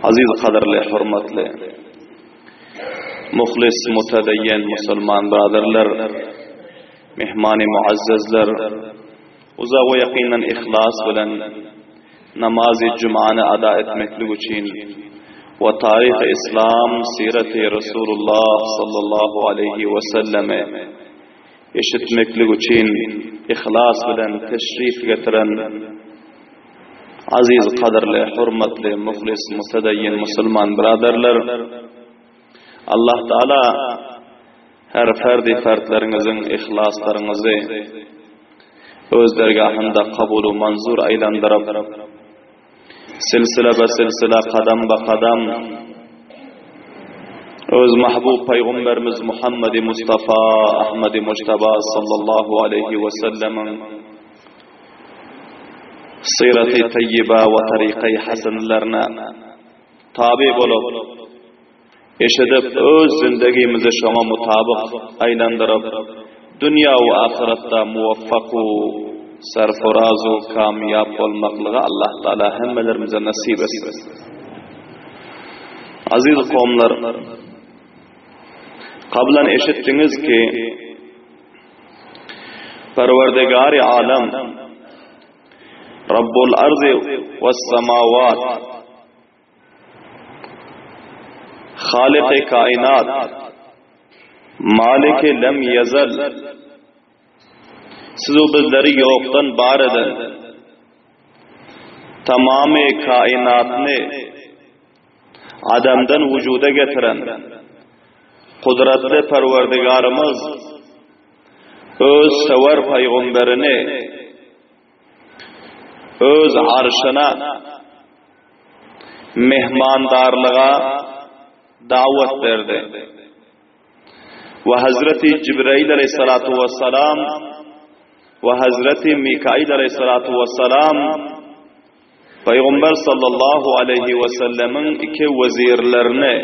Aziz gadyrly hormatly muhlis mutadayyen musulman braderler, mehmany muazzezler, uzak we ýakyndan ihlas bilen namazy jumany ada etmeklik üçin we taryhy islam siraty Resulullah sallallahu aleýhi we selleme eşitmeklik üçin ihlas bilen teşrif getiren Aziz, gadyrly, hormatly, muhlis, mutadaýyn musulman byradarlar! Allah Taala her ferdi fertleriňiziň ihlaslaryňyzy öz dergahynda kabul u manzur aýlandyryp, silsile be silsile, kadam be kadam öz mahbub paýgumberimiz Muhammedi Mustafa Ahmedi Mujtaba sallallahu aleýhi we sellemiň Syraty taýýyba we tarykaýy hasanalaryna taby bolup, eşidip, öz zindegimizi şoňa mutabyk aýlandyryp, dünýä we ahyretde muwaffak u sarfaraz u kamýap bolmaklygy Allah Taala hemmelerimize nasyp etsin. Aziz kowumlar, kablan eşitdiňiz ki, Perwerdigary alem, Rabbul arzy we samawat, Halyky kainat, Maliki lem ýezel, Siz u bizleri ýokdan bar eden, tamamy kainatny adamdan wujuda getiren Gudratly Perwerdigarymyz öz söwer pygamberini öz arşyna mehmandarlyga dawat berdi. We Hazreti Jibrail aleyhissalatu vesselam we Hazreti Mikail aleyhissalatu vesselam Pygamber sallallahu aleýhi we sellemiň iki wezirlerini,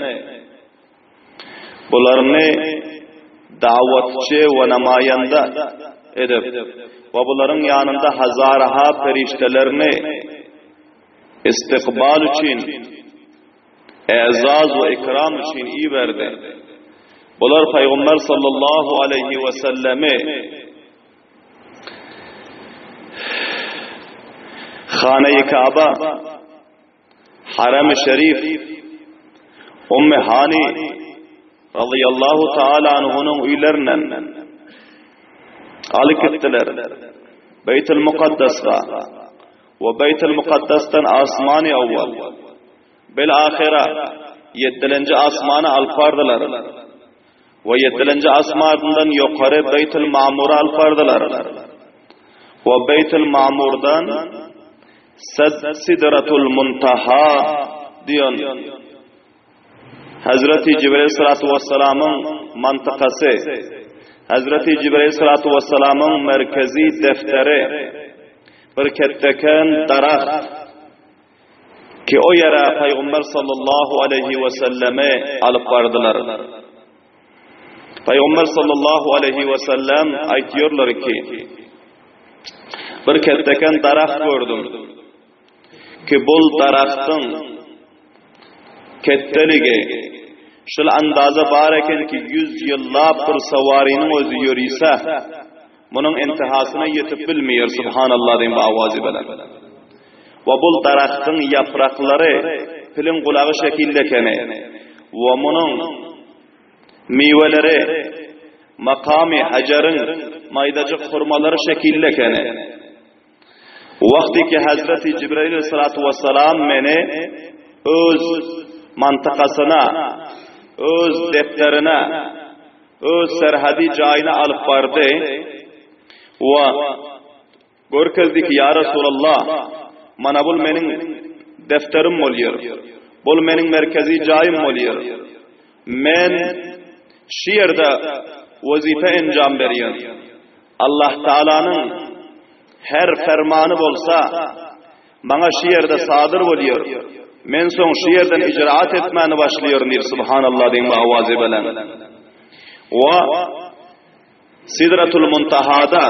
bularyny dawatçy we namaýanda edip we bularyň ýanynda hazaraha perişdelerini istikbal üçin, äzaz we ikram üçin iberdi. Bular Pygamber sallallahu aleýhi we sellemi Hane-i Kaaba, Harem-i Şerif, Ummi Hani radıyallahu taala anhunyň öýlerinden alyp gitdiler. Beýtül Mukaddesga we Beýtül Mukaddesden asmany awwal bil ahira ýetdilenji asmana alyp bardylar. We ýedilenji asmandan ýokary Beýtül Mamura alyp bardylar. We Beýtül Mamurdan Sidratul Muntaha diýen Hazreti Jibril salatu wessalamyň mantykasy, Hazreti Jibril salatu wessalamyň merkezi defteri, bir ketdeken daragt, Ki o ýere Pygamber sallallahu aleýhi we sellemi alyp bardylar. Pygamber sallallahu aleýhi we sellem aýtýarlar ki, bir ketdeken daragt gördüm. Ki bul daragtyň ketdeligi şul andaza bar eken ki 100 ýyllap bir sawarynyň özi ýörüse, Munuň intihasyna ýetip bilmeýär, Subhanallah diýen bu awazy bilen. We bul daragtyň ýapraklary piliň gulagy şekilde ekeni. We munuň miweleri makamy Hajaryň maýdajyk hurmalary şekilde ekeni. Wagty ki Hazreti Jibrail aleyhissalatu vesselam meni öz mantykasyna, öz defterine, öz serhedi jaýyna alyp bardy we görkezdi ki, Ýa Resulallah, mana bul meniň defterim bolýar, bul meniň merkezi jaýym bolýar. Men şu ýerde wezipe enjam berýän. Allah Taalanyň her fermany bolsa, maňa şu ýerde sadyr bolýar. Men soň şu ýerden icraat etmäni başlaýaryn diýip, Subhanallah diýen bu awazy bilen. We Sidratul Muntahada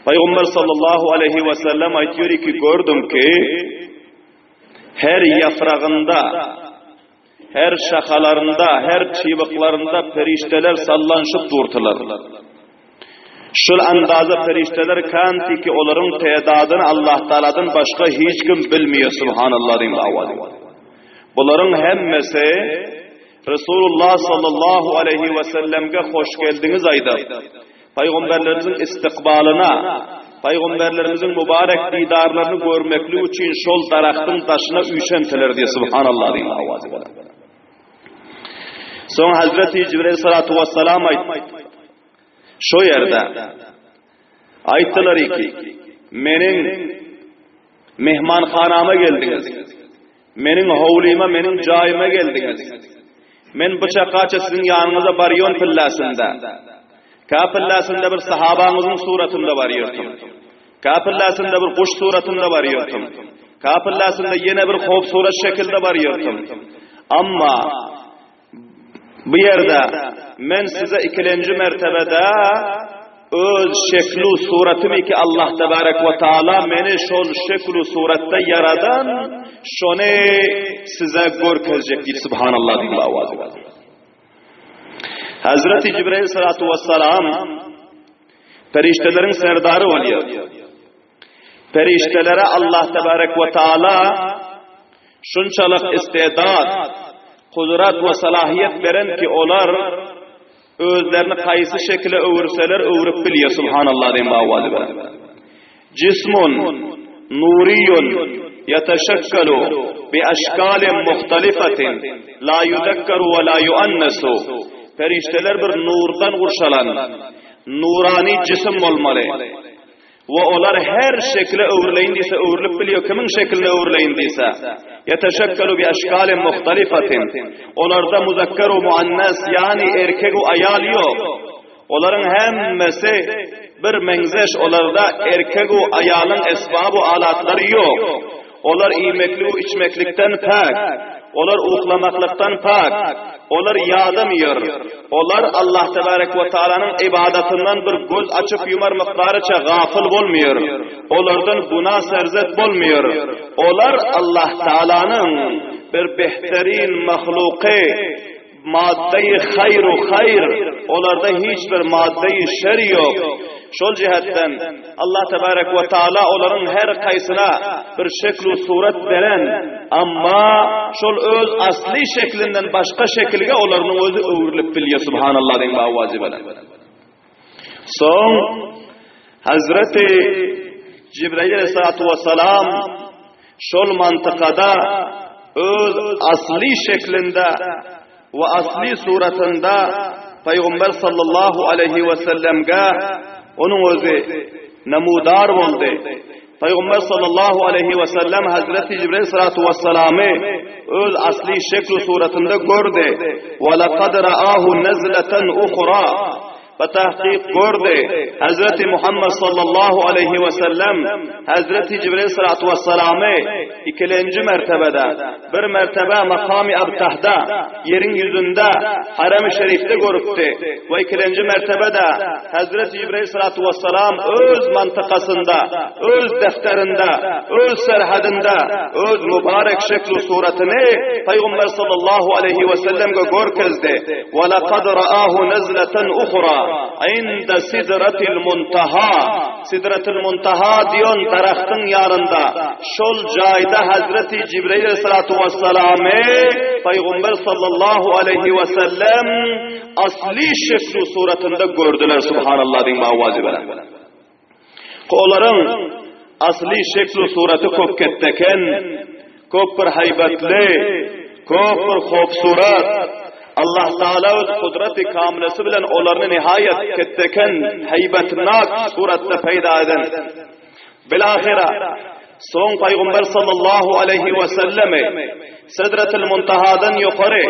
Pygamber sallallahu aleýhi we sellem aýtýar ki, gördüm ki, Her ýapragynda, her şahalarynda, her çybyklarynda perişdeler sallanyşyp durdylar. Şul andaza perişdeler känti ki olaryň tedadyny Allah Taaladan başga hiç kim bilmeýär subhanallah diýip awazy. Bularyň hemmesi Resulullah sallallahu aleyhi ve sellemge hoş geldiňiz aýdyp, Pygamberlerimiziň istikbalyna, Pygamberlerimiziň mübarek didarlaryny görmeklik üçin şol daragtyň daşyna üýşendiler diýip subhanallah diýip awazy. Soň Hazreti Jibril salatu vesselam aýtdy. Şo ýerde aýtdylar ki, meniň mehmanhanama geldiňiz. Meniň howlyma, meniň jaýyma geldiňiz. Men bu çakaça siziň ýanyňyza barýon pillasynda. Ka pillasynda bir sahabaňyzyň suratynda barýortym. Ka pillasynda bir guş suratynda barýortym. Ka pillasynda ýene bir howpsurat şekilde barýortym. Amma Bu ýerde men size ikilenji mertebede öz şeklu suratymy ki Allah tebarek we taala meni şol şeklu suratda ýaradan şony size görkezjek diýip subhanallah diýip awazy. Hazreti Jibril salatu vesselam perişdeleriň serdary bolýar. Perişdelere Allah tebarek we taala şunçalyk istedat, kudrat we salahiýet beren ki olar özlerini haýsy şekile öwürseler öwrüp bilýär subhanallah diýen awazy bilen. Jismun nuriyun yeteşekkelu bi eşkalin muhtalifatin la yudekkeru we la yuannesu. Perişdeler bir nurdan gurşalan nurani jisim bolmaly. We olar her şekile öwrüleýin diýse öwrülip bilýär, kimiň şekiline öwrüleýin diýse. Ýeteşekkelu bi eşkalin muhtalifatin. Olarda muzakker we muannes, ýagny erkek we aýal ýok. Olaryň hemmesi bir meňzeş, olarda erkek we aýalyň esbab we alatlary ýok. Olar iýmeklik we içmeklikden päk. Olar uklamaklykdan päk. Olar ýadamýar. Olar Allah tebarek we taalanyň ybadatyndan bir göz açyp ýumar mukdaryça gafyl bolmaýar. Olardan günä serzet bolmaýar. Olar Allah taalanyň bir behterin mahluky, Maddaýy haýr-u haýr, olarda hiç bir maddaýy şer ýok. Şol jähetden Allah tebarek we taala olaryň her kaýsyna bir şekl-u surat beren, amma şol öz asly şeklinden başga şekilge olarynyň özi öwrülip bilýär, subhanallah diýiň bu awazy bilen. Soň Hazreti Jibrail aleyhissalatu vesselam şol mantykada öz asly şeklinde we asly suratynda Peygamber sallallahu aleyhi ve sellemge onuň özi namudar boldy. Pygamber sallallahu aleýhi we sellem Hazreti Jibril salatu wesselamy öz asly şekl suratynda gördi. Wa laqad ra'ahu nazlatan ukhra. Betahkyk gördi. Hazreti Muhammed sallallahu aleýhi we sellem Hazreti Jibril salatu wesselamy ikilenji mertebede, bir mertebe makamy Abtahda, ýeriň ýüzünde, Harem-i Şerifde görüpdi we ikilenji mertebede Hazreti Jibril salatu wessalam öz mantykasynda, öz defterinde, öz serhedinde, öz mübarek şekl suratyny Pygamber sallallahu aleyhi ve sellemge görkezdi. Ve lekad ra'ahu nezleten uhra inde sidratil muntaha. Sidratil muntaha diýen daragtyň ýanynda şol jaýda Hazreti Jibril aleyhissalatu vesselamy Pygamber sallallahu aleyhi ve sellem asly şekli suratynda gördüler subhanallah diýen awazy bilen. Olaryň asly şekli suraty köp ketdeken, köp bir haýbatly, köp bir howpsurat. Allah Taala öz kudraty kamilesi bilen olaryny nihaýat ketdeken, haýbatnak suratda peýda eden. Bilahira, soň Pygamber sallallahu aleyhi we sellemi Sidratul Muntahadan ýokary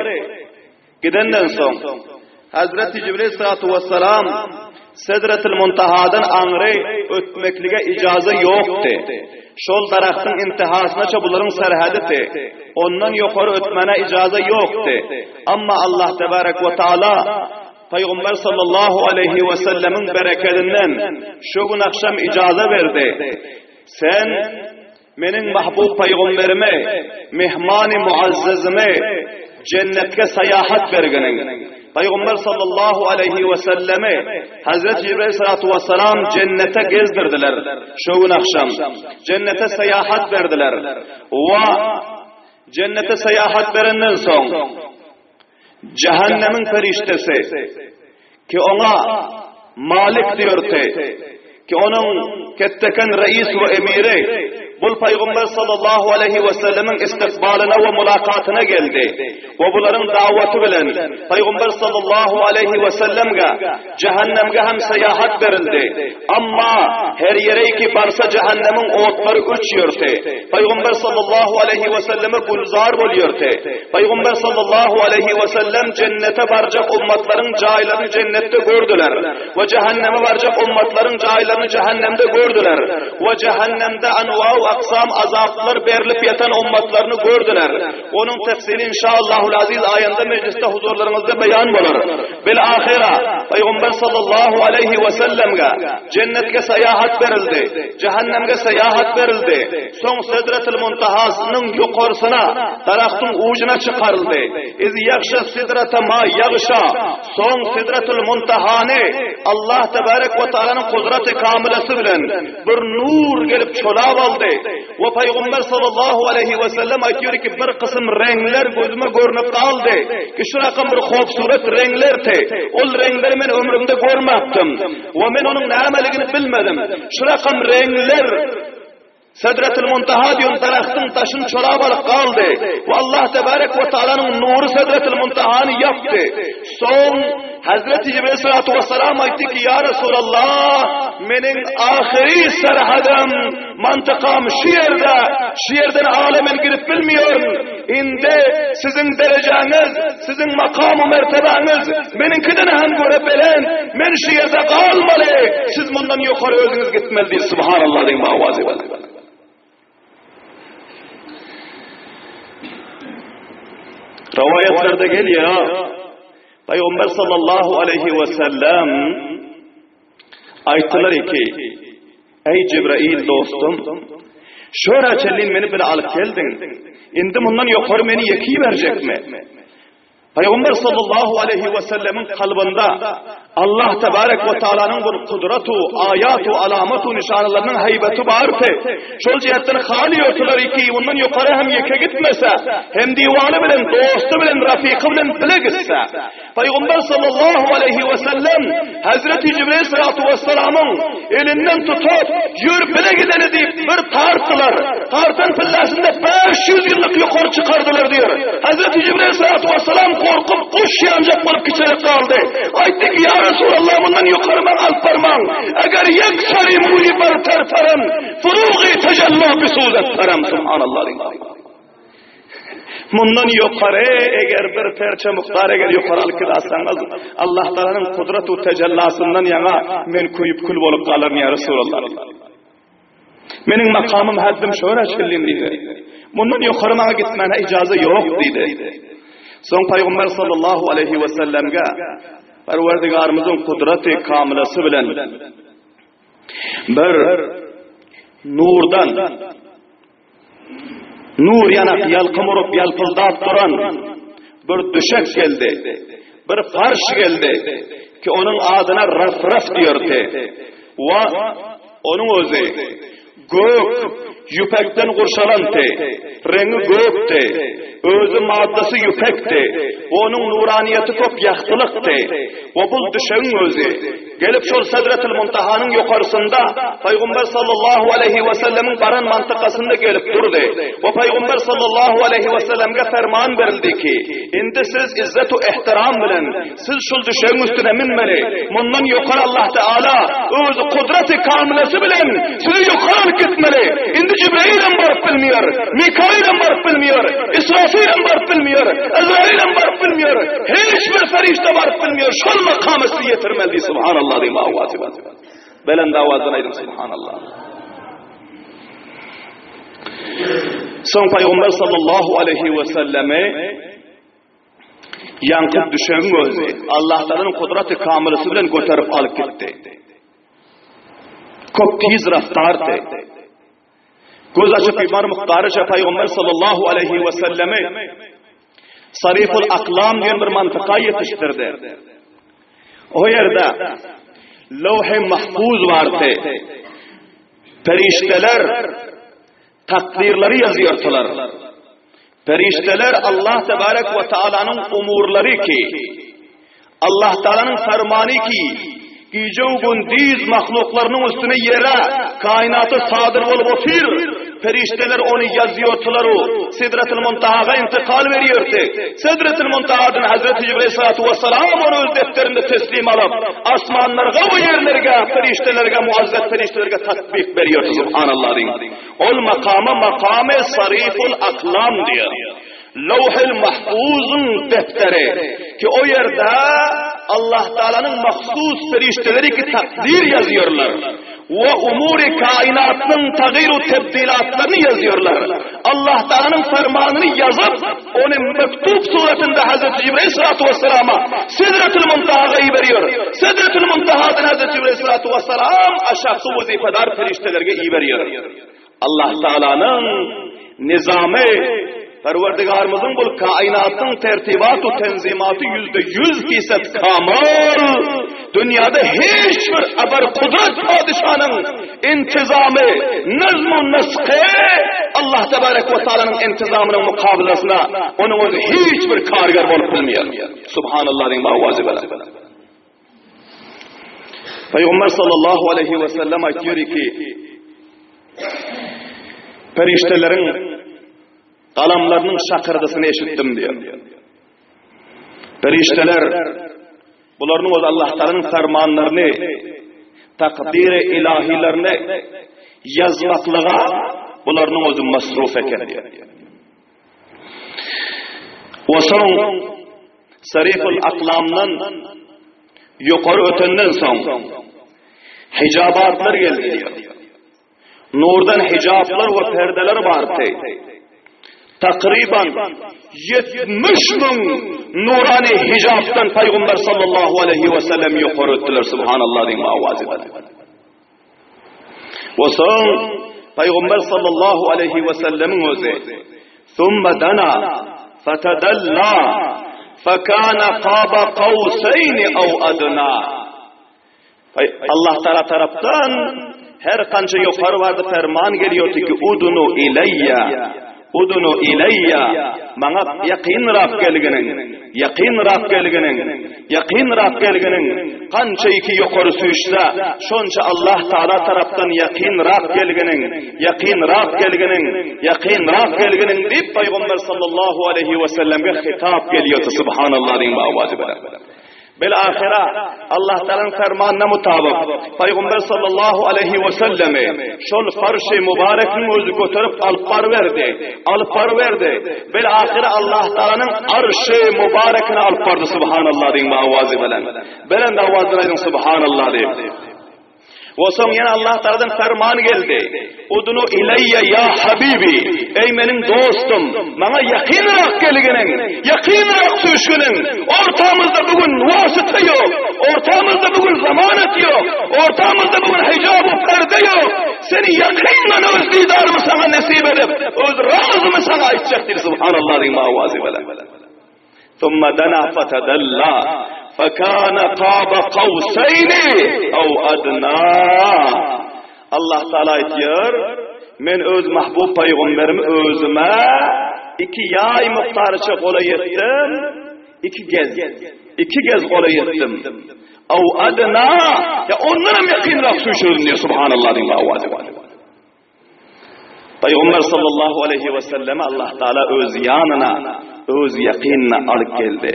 Gidenden soň, Hazreti Jibril salatu wessalam Sedretil Muntahadan aňry ötmeklige ijaza ýokdy. Şol daragtyň intihasynaça bularyň serhedidi. Ondan ýokary ötmäne ijaza ýokdy. Amma Allah tebarek we taala Pygamber sallallahu aleýhi we sellemiň berekedinden şu gün agşam ijaza berdi. Sen. Meniň mahbub pygamberime, mehmany muazzezime jennetge saýahat bergeniň. Pygamber sallallahu aleýhi we sellemi Hazreti Jibril salatu we salam jennete gezdirdiler. Şu gün akşam jennete saýahat berdiler. Wa jennete saýahat berenden soň Jahannemiň perişdesi ki oňa Malik diýerdi, ki onuň ketdeken reis we emiri bul Pygamber sallallahu aleýhi we sellemiň istikbalyna we mulakatyna geldi we bularyň dawaty bilen Pygamber sallallahu aleýhi we sellemge Jähennemge hem syýahat berildi. Amma her ýere ki barsa jähennemiň otlary öçýärdi. Pygamber sallallahu aleýhi we selleme gülzar bolýardy. Pygamber sallallahu aleýhi we sellem jennete barjak ummatlaryň jaýlaryny jennetde gördüler we jähenneme barjak ummatlaryň jaýlaryny jähennemde gördüler we jähennemde anwa we aksam azaplar berlip ýatan ummatlaryny gördüler. Onuň tefsili inşaallahul aziz aýanda mejlisde huzurlaryňyzda beýan bolar. Bil ahyra Pygamber sallallahu aleýhi we sellemge jennetge syýahat berildi, jähennemge syýahat berildi. Soň Sidretil Muntahasynyň ýokarsyna, daragtyň ujuna çykaryldy. Iz ýagşa sidrata ma ýagşa. Soň Sidretil Muntahany Allah tebarek we taalanyň kudraty kamylasy bilen bir nur gelip çolap aldy. We Pygamber sallallahu aleýhi we sellem aýtýar ki, bir kysym reňler gözüme görnüp galdy. Ki şu rakam bir howpsurat reňlerdi. Ol reňleri men ömrümde görmäpdim. We men onuň nämeligini bilmedim. Şu rakam reňler Sedretil Muntaha diýen daragtyň daşyny çorap alyp galdy. We Allah tebarek we taalanyň nury Sedretil Muntahany ýapdy. Soň Hazreti Jibril salatu vesselam aýtdy ki, Ýa Resulallah, meniň ahyry serhadym, mantykam şu ýerde, şu ýerden ala men girip bilmiýoryn. Indi siziň derejäňiz, siziň makam-u mertebäňiz meniňkiden hem göre belent. Men şu ýerde galmaly, siz mundan ýokary özüňiz gitmeli diýdi. Subhanallah diýip owazy bilen. Rowaýatlarda gelýär, Pygamber sallallahu aleýhi we sellem aýtdylar ki, Eý Jibrail dostum, şöra çenli meni bile alyp geldiň. Indi mundan ýokary meni ýeki berjekmi? Pygamber sallallahu aleýhi we sellemiň kalbynda Allah tebarek we taalanyň bir kudratu, aýatu, alamatu, nyşanalarynyň heýbeti bardy. Şol jihetden haly ýörtüler ki, ondan ýokary hem ýeke gitmese, hem diwany bilen, dosty bilen, rafyky bilen bile gitse. Pygamber sallallahu aleýhi we sellem Hazreti Jibril salatu wesselamyň elinden tutup, ýör bile gideli diýip bir tartdylar. Tartan pillasynda 500 ýyllyk ýokary çykardylar diýär. Hazreti Jibril salatu wesselam gorkup guş ýanjak bolup kiçelip galdy. Aýtdy ki, ýa Resulallah mundan ýokary maňa alyp barmaň. Eger ýek sary muny bar tartaram, furugy tejella bisuzat param. Subhanallah. Mundan ýokary eger bir perçe mukdar eger ýokary alyp gidasaňyz, Allah Taalanyň kudrat we tejellasyndan ýaňa men köýüp kül bolup galaryn ýa Resulallah. Meniň makamym haddim şora çenli diýdi. Mundan ýokary maňa gitmäne ijaza ýok diýdi. Soň Pygamber sallallahu aleýhi we sellemge Perwerdigarymyzyň kudraty kamylasy bilen bir nurdan Nur ýanak ýalkym urup ýalpyldap duran bir düşek geldi. Bir farş geldi ki onuň adyna Rafraf diýerdi. Wa onuň özi gök ýüpekden gurşalandy, reňi gökdi, özi maddasy ýüpekdi, onuň nuraniýeti köp ýagtylykdy. We bul düşegiň özi Gelip şol Sedretil Muntahanyň ýokarsynda Pygamber sallallahu aleýhi we sellemiň baran mantykasynda gelip durdy. We Pygamber sallallahu aleýhi we sellemge ferman berildi ki, indi siz izzet we ihtiram bilen siz şul düşegiň üstüne münmeli. Mundan ýokary Allah Teala öz kudraty kamilesi bilen sizi ýokary alyp gitmeli. Indi Jibrailem baryp bilmeýär, Mikailem baryp bilmeýär, Israfilem baryp bilmeýär, Ezrailem baryp bilmeýär. Hiç bir ferişde baryp bilmeýär. Şol makama sizi ýetirmeli diýip subhanallah diýip awazy bilen. Belent awazdan aýdyň subhanallah. Soň Pygamber sallallahu aleyhi ve selleme ýaňky düşegiň özi Allah Taalanyň kudraty kamylysy bilen göterip alyp gitdi. Köp tiz raftardy. Göz açyp ýumar mukdaryça Pygamber sallallahu aleýhi we sellemi Sariful Aklam diýen bir mantyka ýetişdirdi. O ýerde Lawh-i Mahfuz bardy. Perişdeler takdyrlary ýazýardylar. Perişdeler Allah tebarek we taalanyň umurlary ki, Allah Taalanyň fermany ki, gije we gündiz mahluklarynyň üstüne ýere, kainata sadyr bolup otyr. Perişdeler ony ýazýardylar u Sidretul Muntahaga intikal berýärdi. Sidretul Muntahadan Hazreti Jibril salatu vesselam ony öz defterinde teslim alyp, asmanlarga we ýerlerge, perişdelerge, muazzez perişdelerge tatbik berýärdi. Subhanallah diýiň. Ol makama makamy Sariful Aklam diýýär. Lawhul Mahfuzyň depderi ki o ýerde Allah Taalanyň mahsus perişdeleri ki takdyr ýazýarlar we umury kainatnyň tagyr tebdilatlaryny ýazýarlar. Allah Taalanyň fermanyny ýazyp, ony mektup suratynda Hazreti Jibril salatu wesselama Sidretul Muntahaga iberýär. Sidretul Muntahadan Hazreti Jibril salatu wesselam aşaky wezipedar perişdelerge iberýär. Allah Taalanyň nizamy Perwerdigarymyzyň bu kainatyň tertibat we tenzimaty 100% fisat kamal. Dünýäde hiç bir abar kudret padişanyň intizamy, nazm we nasky Allah tebarek we taalanyň intizamynyň mukabylasyna onuň özi hiç bir karger bolup bilmeýär. Subhanallah diýiň bawazy bilen. Peygamber sallallahu aleyhi ve sellem aýtýar ki, perişdeleriň galamlarynyň şakyrdysyny eşitdim diýär. Perişdeler bularyň öz Allah Taalanyň fermanlaryny, takdyr ilahilerini ýazmaklyga bularyň özi masruf eken diýär. We soň Sariful Aklamdan ýokary ötenden soň hijabatlar geldi diýär. Nurdan hijaplar we perdeler bardy. Takryban 70 müň nurani hijapdan Peygamber sallallahu aleyhi ve sellem ýokary ötdüler. Subhanallah diýip awaz edip. We soň Peygamber sallallahu aleyhi ve sellemiň özi Thumma dana fatadalla fakana qaba qawsayn aw adna Allah Taala tarapdan her kança ýokary bardy ferman gelýärdi ki udunu ileýýa udunu ileýýa maňa ýakynrak gelginiň ýakynrak gelginiň ýakynrak gelginiň kança iki ýokary süýşse şonça Allah Taala tarapdan ýakynrak gelginiň ýakynrak gelginiň ýakynrak gelginiň diýip Pygamber sallallahu aleýhi we sellemge hitap gelýärdi subhanallah diýip awazy bilen. Bil-ahyra Allah Taalanyň fermanyna mutabyk Pygamber sallallahu aleýhi we sellemi şol farşy mübarekiň özi göterip alyp baryberdi. Alyp baryberdi. Bil-ahyra Allah Taalanyň arşy mübarekine alyp bardy subhanallah diýiň awazy bilen. Belent awaz bilen aýdyň subhanallah diýip. We soň ýene Allah Taaladan ferman geldi. Udnu ileýe ýa habibi. Eý meniň dostum, maňa ýakynrak gelginiň, ýakynrak süýşginiň. Ortamyzda bu gün wasyta ýok. Ortamyzda bu gün zamanet ýok. Ortamyzda bu gün hijab we perde ýok. Seni ýakyndan öz didarymy saňa nesip edip, öz razymy saňa aýtjak diýdi subhanallah diýip awazy bilen. Thumma dana fatadalla fakana qaba qawsayni aw adna. Allah Taala aýtýar, men öz mahbub pygamberimi özüme iki ýaý mukdaryça golaý etdim, iki gez, iki gez golaý etdim. Aw adna, ýa ondan hem ýakynrak süýşürdim diýýär, subhanallah diýip awazy. Pygamber sallallahu aleyhi ve selleme Allah Teala öz ýanyna, öz ýakynyna alyp geldi.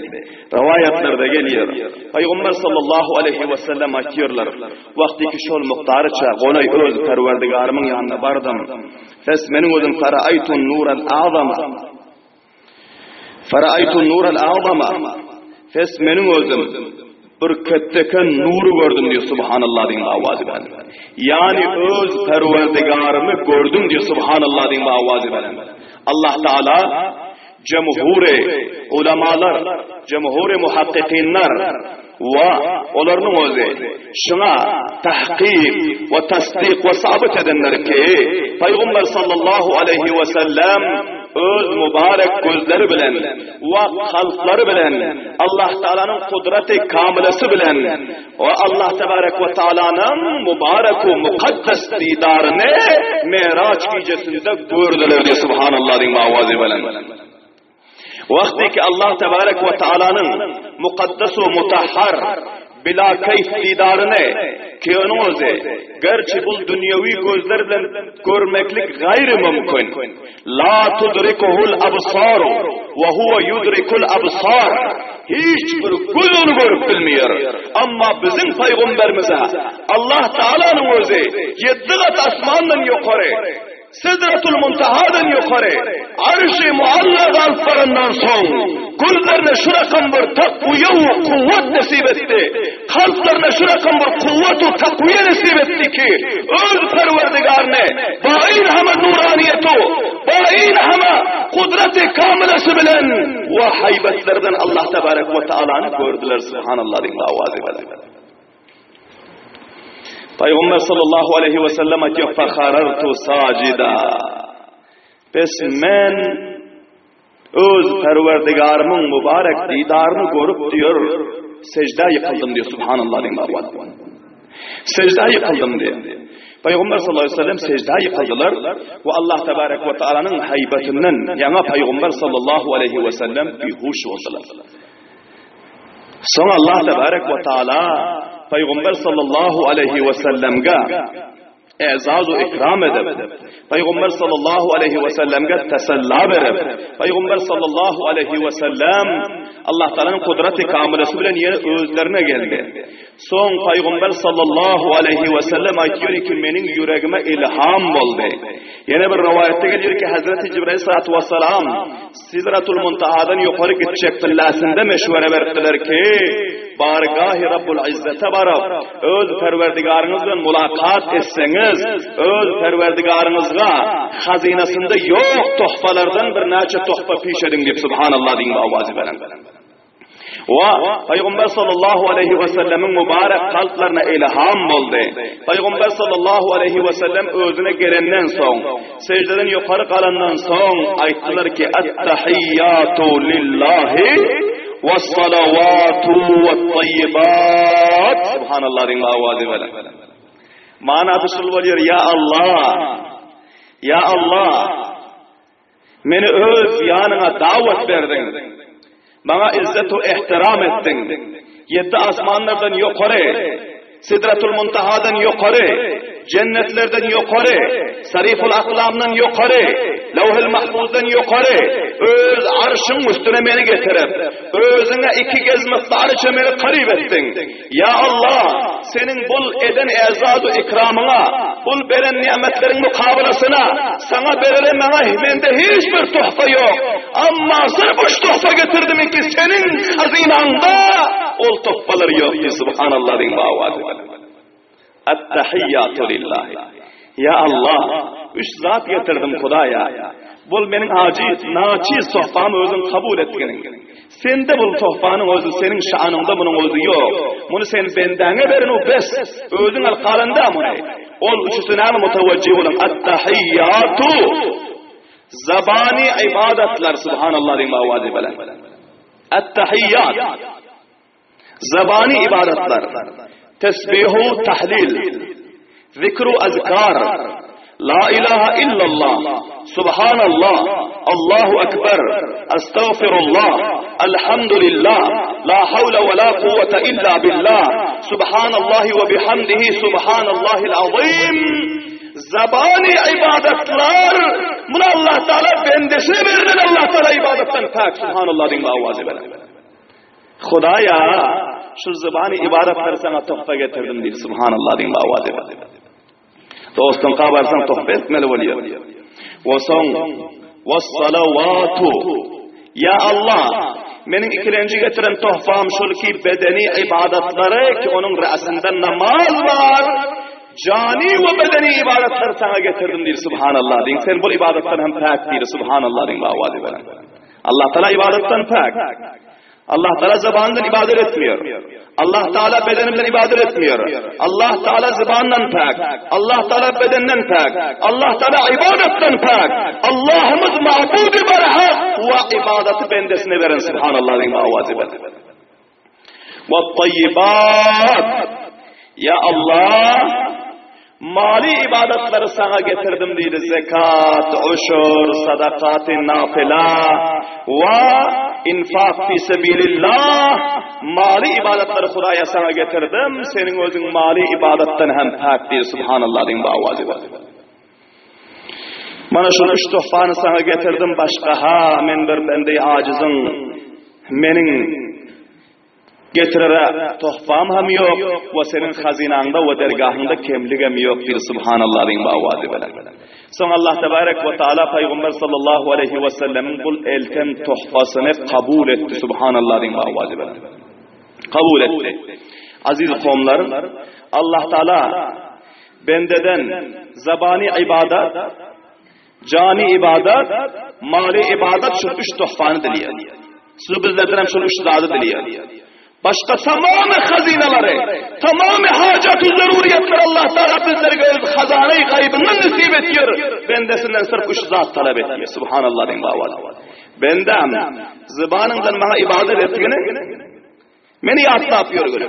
Rowaýatlarda gelýär. Pygamber sallallahu aleyhi ve sellem aýtýarlar, Wagty ki şol mukdaryça golaý öz Perwerdigarymyň ýanyna bardym. Fes meniň özüm faraaytun nural azama. Faraaytun nural azama. Fes meniň özüm bir ketdeken nury gördüm diýip subhanallah diýip awazy bilen. Ýani öz Perwerdigarymy gördüm diýip subhanallah diýip awazy bilen. Allah Taala. Jemhury ulamalar, jemhury muhakkykynlar we olarynyň özi şuňa tahkyk we tasdyk we sabyt edenler ki, Pygamber sallallahu aleýhi we sellem öz mübarek gözleri bilen we kalplary bilen Allah Taalanyň kudraty kamilesi bilen we Allah tebarek we Taalanyň mübarek we mukaddes didaryny Miraç gijesinde gördüler diýip subhanallah diýip awazy bilen. Wagty ki Allah tebarek we Taalanyň mukaddes we mutahhar bila keýf didaryny ki onuň özi gerçi bul dünýewi gözler bilen görmeklik gaýry mümkin. La tudrikuhul absar we huwa yudrikul absar. Hiç bir göz ony görüp bilmeýär. Amma biziň pygamberimize Allah Taalanyň özi ýedi gat asmandan ýokary Sidratul Muntahadan ýokary, Arşy Mualla galyp barandan soň, gözlerine şu rakam bir takwiýe we kuwwat nesip etdi, kalplaryna şu rakam bir kuwwat we takwiýe nesip etdi ki, öz Perwerdigaryny baýyn hama nuraniýeti, baýyn hama kudraty kamylasy bilen we haýbatleri bilen Allah tebarek we taalany gördüler, subhanallah diýip awazy bilen. Pygamber sallallahu aleyhi ve sellem aýtýar, "Faharartu sajida." Bes men öz Perwerdigarymyň mübarek didaryny görüp diýär, seždä ýykyldym diýär, subhanallah diýip aýtdy. Seždä ýykyldym diýär. Pygamber sallallahu aleyhi ve sellem seždä ýykyldylar we Allah tebarek we taalanyň haýbetinden ýaňa Pygamber sallallahu aleyhi ve sellem bihuş boldular. Soň Allah tebarek we taala Pygamber sallallahu aleyhi we sellemge ezaz we ikram edip, Pygamber sallallahu aleyhi we sellemge tesella berip, Pygamber sallallahu aleyhi we sellem Allah Taalanyň kudraty kamilesi bilen ýene özlerine geldi. Soň Pygamber sallallahu aleýhi we sellem aýtýar ki, meniň ýüregime ilham boldy. Ýene bir rowaýatda gelýär ki, Hazreti Jibrail salatu wessalam Sidratul Muntahadan ýokary gitjek pillasynda meşwere beripdiler ki, Bargahy Rabbul Izzete baryp, öz Perwerdigaryňyz bilen mulakat etseňiz, öz Perwerdigaryňyzga hazynasynda ýok tohfalardan birnäçe tohfa piş ediň diýip, subhanallah diýip owazy beren. Wa Pygamber sallallahu aleýhi we sellemiň mübarek kalplaryna ilham boldy. Pygamber sallallahu aleýhi we sellem özüne gelenden soň, seždeden ýokary galandan soň aýtdylar ki, At-tahiyyatu lillahi was-salawatu wat-tayyibat. Subhanallah diýip awazy bilen. Manasy şul bolýar, ýa Allah! Ýa Allah! Meni öz ýanyňa dawat berdiň. Maňa izzet we ehtiram etdiň. Ýedi asmanlardan ýokary, Sidratul Muntahadan ýokary, jennetlerden ýokary, Sariful Aklamdan ýokary, Lawhil Mahfuzdan ýokary, öz arşyň üstüne meni getirip, özüňe iki gez mykdaryça meni karyp etdiň. Ýa Allah, Seniň bul eden äzaz-u ikramyňa, bul beren nimetleriň mukabalasyna, Saňa berere maňa mende hiç bir tuhfa ýok. Amma syrf üç tuhfa getirdim ki Seniň hazynaňda ol tuhfalar ýok diý subhanallah diň bawazy. At-tahiyyatu lillahi. Ýa Allah, üç zat getirdim Hudaýa. Bul meniň ajiz, naçiz tohfamy özüň kabul etgin. Sende bul tohfanyň özi, seniň şanyňda munuň özi ýok. Muny sen bendäňe berin u bes, özüň al galanda muny. Ol üçüsi näme mutawajjih bolan? At-tahiyyatu zabani ibadatlar subhanallah diýip awazy bilen. At-tahiyyat Zabany ybadatlar, tesbihu tahlil, zikru azkar, La ilaha illallah, Subhanallah, Allahu ekber, Estagfirullah, Elhamdülillah, La havle ve la kuvvete illa billah, Subhanallahi ve bihamdihi, Subhanallahil azim. Zabany ibadatlar, muny Allah Teala bendesine berlen Allah Teala ibadatdan pak, Subhanallah diýip awazy beren. Hudaýa, şu zybany ybadatlary saňa tohfa getirdim diýdi. Subhanallah diýip owaz edip. Dostuňka barsaň tohfa etmeli bolýar. We soň was-salawatu Ya Allah, meniň ikilenji getiren tohfam şol ki bedeni ybadatlary ki onuň ra'synda namaz bar. Jany we bedeni ybadatlary saňa getirdim diýdi. Subhanallah diýip. Sen bu ybadatdan hem päk diýdi. Subhanallah diýip owaz edip. Allah Taala ibadatdan päk. Allah Taala zabandan ibadet etmiyor. Allah Taala bedeninden ibadet etmiyor. Allah Taala zabandan päk. Allah Taala bedenden päk. Allah Taala ibadetten päk. Allahymyz ma'budy berhak we ibadaty bendesine beren subhanallah diýen awazy bilen. We tayyibat. Ya Allah Mali ibadatlary saňa getirdim diýdi, zekat, uşur, sadakaty nafila we infak fi sebilillah, mali ibadatlary Hudaýa saňa getirdim, seniň özüň mali ibadatdan hem päk diýdi, subhanallah diýiň bu awazy bilen. Mana şu üç tohfany saňa getirdim, başga ha men bir bende ajyzyň, meniň Getirere tohfam hem ýok we seniň hazynaňda we dergahyňda kemligem ýok diýdi Subhanallah diýiň bu awazy bilen. Soň Allah tebarek we taala Pygamber sallallahu aleýhi we sellemiň bul elten tohfasyny kabul etdi Subhanallah diýiň bu awazy bilen. Kabul etdi. Aziz kowumlar, Allah taala bendeden zabany ibadat, Jany ybadat, maly ybadat şul üç tohfany dilýär. Siz bizlerden hem şul üç zady dilýär. Başga tamamy hazynalary, tamamy hajaty zaruriyetleri Allah Taala bizlerge öz hazanay gaýbyndan nesip etýär. Bendesinden sırf üç zat talap etýär. Subhanallah diýin bawal. Bendem zybanyňdan maňa ibadet etgini Meni ýatlap ýörgün.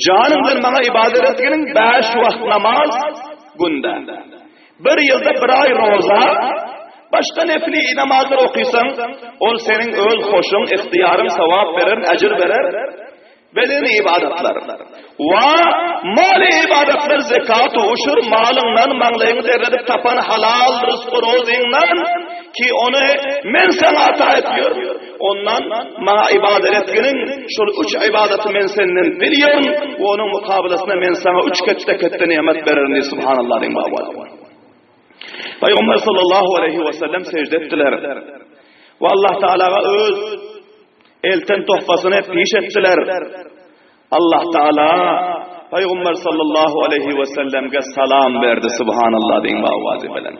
Janyň bilen maňa ibadet etginiň bäş wagt namaz günde. Bir ýylda bir aý roza, başga nefli namazlar okysaň, ol seniň öz hoşuň, ihtiýaryň sawap berer, ejir berer. Bedeni ibadatlar. Wa maly ibadatlar zekat uşur malyňdan maňlaýyňy derledip tapan halal rysky rozyňdan ki ony men saňa ata etýär. Ondan maňa ibadet etginiň şol üç ibadaty men senden bilýän we onuň mukabylasynda men saňa üç ketde ketde nimet bererin diýip subhanallah diýip baba. Peygamber sallallahu aleyhi ve sellem secde etdiler. We Allah Teala'ga öz elten tohfasyny piş etdiler. Allah Taala Peygamber sallallahu aleyhi ve sellemge salam berdi subhanallah diýiň awazy bilen.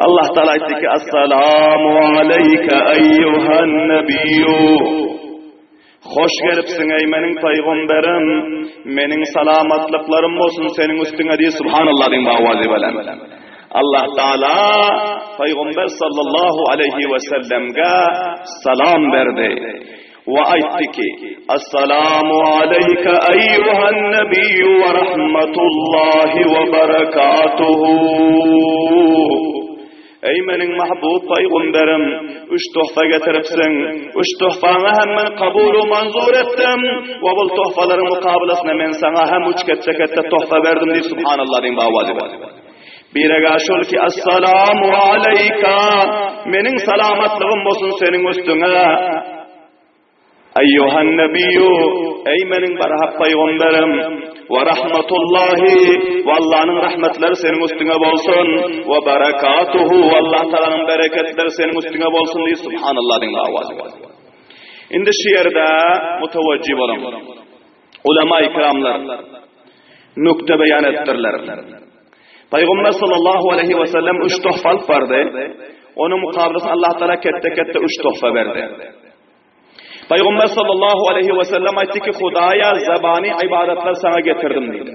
Allah Taala aýtdy ki Assalamu aleyke eyyuhan nabiyyu. Hoş gelipsiň ey meniň peygamberim. Meniň salamatlyklarym bolsun seniň üstüňe diý subhanallah diýiň awazy bilen. Allah Taala Peygamber sallallahu aleyhi ve sellemge salam berdi. We aýtdy ki, Assalamu aleýke eýýuhan nebiyyu we rahmetullahi we berekatuhu. Eý meniň mahbub pygamberim, üç tohfa getiripsiň. Üç tohfaňy hem men kabul we manzur etdim. We bul tohfalaryň mukabylasyna men saňa hem üç ketde-ketde tohfa berdim diýip subhanallah diýip awazy berdi. Birega şol ki Assalamu aleýka, meniň salamatlygym bolsun seniň üstüňe. Eýýuhan nebiyyu, eý meniň barhak pygamberim, we rahmetullahi, we Allanyň rahmetleri seniň üstüňe bolsun, we berekatuhu, we Allah Taalanyň bereketleri seniň üstüňe bolsun diýip subhanallah diýip awazy berdi. Indi şu ýerde mutawajjih boluň. Ulama-i kiramlar nükte beýan etdirler. Pygamber sallallahu aleyhi ve sellem üç tohfa alyp bardy. Onuň mukabylasynda Allah Taala ketde-ketde üç tohfa berdi. Pygamber sallallahu aleyhi ve sellem aýtdy ki, Hudaýa zabany ibadatlar sana getirdim diýdi.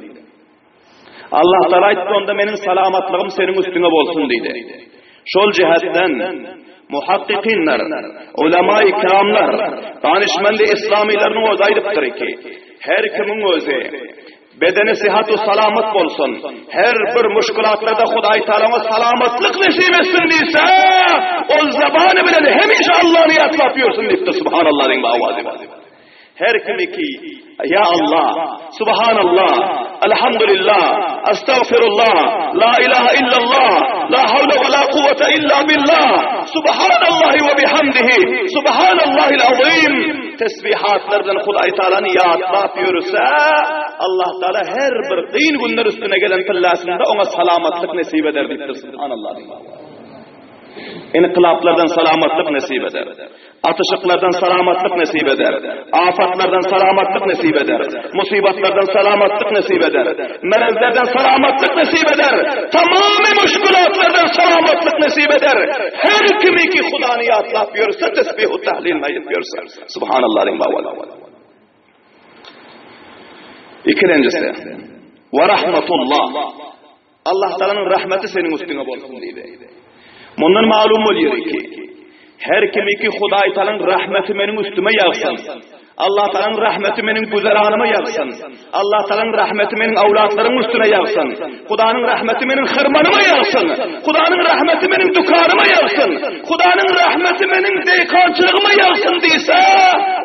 Allah Taala aýtdy, onda meniň salamatlygym seniň üstüňe bolsun diýdi. Şol jihetden muhakkikinler, ulama-i kiramlar, danişmendi islamylarynyň özi aýdypdyr ki, her kimiň özi bedeni sihat-u salamat bolsun, her bir muşkulatlarda Hudaý Taala oňa salamatlyk nesip etsin diýse, ol zabany bilen hemişe Allany ýatlap ýörsün diýipdir. Subhanallah diýiň bu awazy. Her kimi ki, Ya Allah, Subhanallah, Elhamdülillah, Estağfirullah, La ilahe illallah, La havle ve la kuvvete illa billah, Subhanallahi ve bihamdihi, Subhanallahil azim, tesbihatlar bilen Hudaý Taalany ýatlap ýörüse, Allah Taala her bir kyn günler üstüne gelen pillasynda oňa salamatlyk nesip eder diýipdir. Subhanallah. Inkylaplardan salamatlyk nesip eder. Atyşyklardan salamatlyk nesip eder. Afatlardan salamatlyk nesip eder. Musybatlardan salamatlyk nesip eder. Merezlerden salamatlyk nesip eder. Tamamy muşkulatlardan salamatlyk nesip eder. Her kimi ki Hudany ýatlap ýörse, tesbihu tahlilini aýdyp ýörse. Subhanallah diýiň baba. Ikilenjisi. Wa rahmatullah. Allah Taalanyň rahmeti seniň üstüňe bolsun diýdi. Mundan malum bolýar ki, her kimi ki Hudaý Taalanyň rahmeti meniň üstüme ýagsyn. Allah Taalanyň rahmeti meniň güzeranyma ýagsyn. Allah Taalanyň rahmeti meniň awlatlarymyň üstüne ýagsyn. Hudanyň rahmeti meniň hyrmanyma ýagsyn. Hudanyň rahmeti meniň dükanyma ýagsyn. Hudanyň rahmeti meniň deýkançylygyma ýagsyn diýse,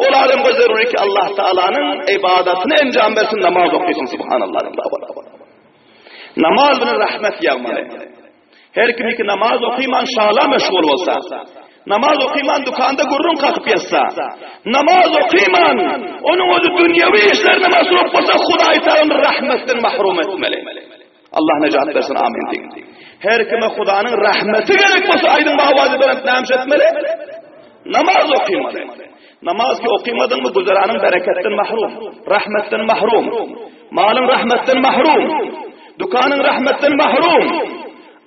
ol adamga zerur ki Allah Taalanyň ibadatyny enjam bersin, namaz okysyn. Subhanallah. Namaz bilen rahmet ýagmaly. Her kim ki namaz okyman şala meşgul bolsa, namaz okyman dükanda gürrüň kakyp ýatsa, namaz okyman onuň özi dünýewi işlerine masruf bolsa, Hudaý Taala rahmetden mahrum etmeli. Allah nejat bersin, amin diýin. Her kime Hudanyň rahmeti gerek bolsa, aýdyň awazy belent näme etmeli? Namaz okymaly. Namaz ki okymadyňmy güzeranyň bereketden mahrum, rahmetden mahrum, malyň rahmetden mahrum, dükanyň rahmetden mahrum,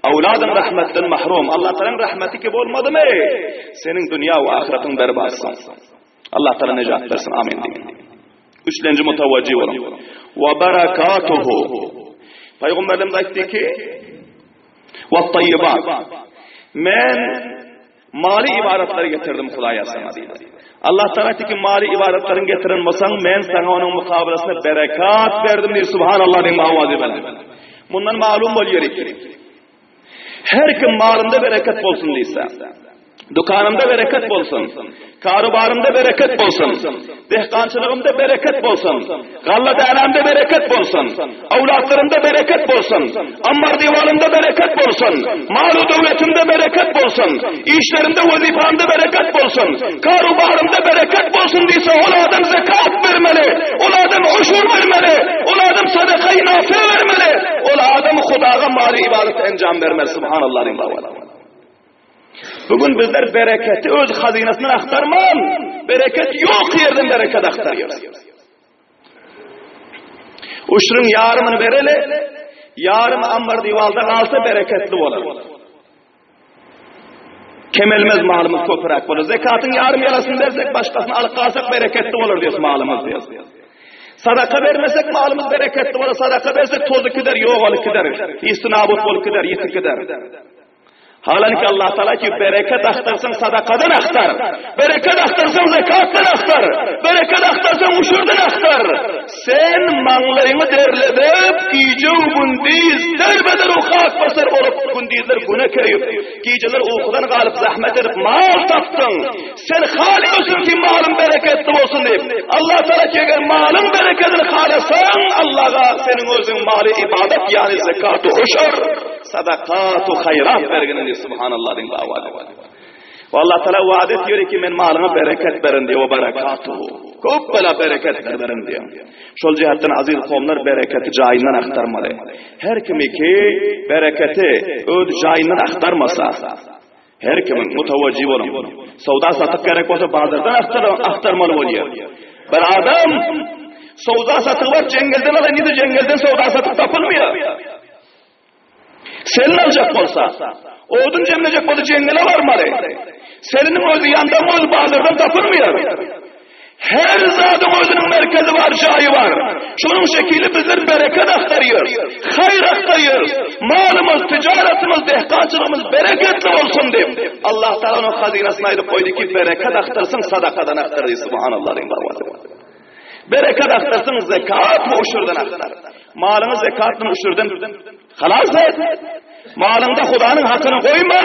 awladyň rahmetden mahrum. Allah Taalanyň rahmeti ki bolmadymy, seniň dünýä we ahyratyň berbatsyň. Allah Taala nejat bersin. Amin diýin. Üçlenji mutawajjih boluň. Wa barakatuhu. Peygamberimiz aýtdy ki, Wa tayyibat. Men Maly ybadatlary getirdim Hudaýa saňa diýdi. Allah Taala aýtdy ki, maly ybadatlaryň getiren bolsaň, men saňa onuň mukabelasynda berekat berdim diýdi. Subhanallah diýiň awazy bilen. Mundan malum bolýar ki, her kim malynda bereket bolsun diýse, dükanynda bereket bolsun, karobarynda bereket bolsun, dehkançylygymda bereket bolsun, Galla dänämde bereket bolsun, Awlatlarymda bereket bolsun, Ammar diwalymda bereket bolsun, Mal-u döwletimde bereket bolsun, Işlerimde wezipamda bereket bolsun, Kar-u barymda bereket bolsun diýse, ol adam zekat bermeli, ol adam uşur bermeli, ol adam sadaka-i nafile bermeli, ol adam Hudaga maly ybadat enjam bermeli. Subhanallah diýiň babalar. Bu gün bizler bereketi öz hazynasyndan aktarman, bereket ýok ýerden bereket aktarýarys. Uşruň ýarymyny bereli, ýarym ammar diwalda galsa bereketli bolar. Kemelmez malymyz köpräk bolar. Zekatyň ýarym ýarasyny bersek, başgasyny alyp galsak bereketli bolar diýes malymyz diýes. Sadaka bermesek malymyz bereketli bolar, sadaka bersek tozy gider, ýogalyp gider, istinabut bolup gider, ýitip gider. Halanki Allah Taala ki bereket aktarsaň sadakadan aktar. Bereket aktarsaň zekatdan aktar. Bereket aktarsaň uşurdan aktar. Sen maňlaýyňy derledip, gije gündiz derbeder hak basar bolup, gündizler güne keýip, gijeler ukudan galyp zahmet edip mal tapdyň. Sen halyňsyn ki malyň bereketli bolsun diýip. Allah Taala ki eger malyň berekedini halasaň, Allaha seniň özüň maly ibadat ýani zekat uşur. Sadakatu haýrat bergin diýip subhanallah diýip awazy. We Allah Taala wada etýär ki men malyňa bereket berin diýip we berekatuhu. Köp bela bereket berin diýip. Şol jihatdan aziz kowumlar bereketi jaýyndan agtarmaly. Her kim ki bereketi öz jaýyndan agtarmasa, her kimiň mutawajjih boluň. Sowda satyk gerek bolsa bazardan agtarmaly bolýar. Bir adam sowda satyk bar jeňňelden alan ýa-da jeňňelden sowda satyk tapylmaýar. Selin aljak bolsa, odun jemlejek bolsa jeňňele barmaly. Seliniň özi ýandan özi bazardan tapylmaýar. Her zadyň özüniň merkezi bar, jaýy bar. Şonuň şekili bizler bereket aktarýarys, haýyr aktarýarys. Malymyz, tijaretimiz, dehkançylygymyz bereketli bolsun diýip, Allah Taala onuň hazynasyny aýdyp goýdy ki, bereket aktarsaň sadakadan aktar diýip, subhanallah diýip. Bereket aktarsaň zekat we uşurdan aktar. Malyňy zekat bilen uşurdan halas et. Malyňda Hudanyň hakyny goýma.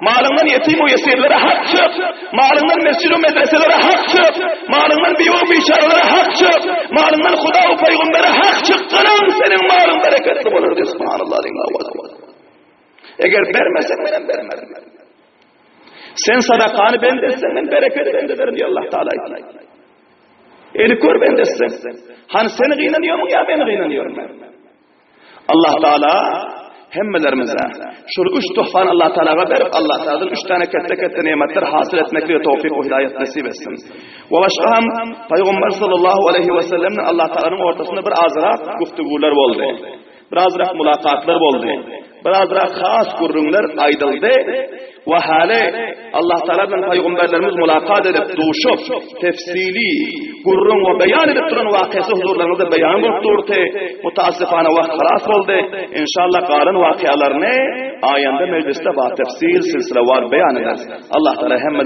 Malyňdan ýetim we ýesirlere hak çyk. Malyňdan mesjid we medreselere hak çyk. Malyňdan biwe biçarelere hak çyk. Malyňdan Huda we peýgambere hak çykdyryň, seniň malyň bereketli bolar diýip subhanallah diýip. Eger bermeseň menem bermerin. Sen sadakany bend etseň men bereketi bend ederim diýip Allah Taala aýtdy. Eli kör bend etseň. Hany seni gynanýarmyň ýa meni gynanýarmyň? Allah Taala. Hemmelerimize şol üç tuhfany Allah Tagalaga berip, Allah Tagaladan üç tane ketde-ketde nemetler hasyl etmeklige towfyk we hidaýat nesip etsin. We başga hem Pygamber sallallahu aleyhi we sellemle Allah Tagalanyň ortasynda bir azrak guftugular boldy. Bir azrak mulakatlar boldy. Bir azrak has gürrüňler aýdyldy. We hali Allah Taala bilen pygamberlerimiz mulakat edip, duşup, tefsili gürrüň we beýan edip duran wakysy huzurlaryňyzda beýan bolup durdy. Mutaassifana wagt halas boldy. Inşallah galan wakyalaryny aýanda mejlisde ba tefsil silsilewar beýan ederis. Allah Taala hemme.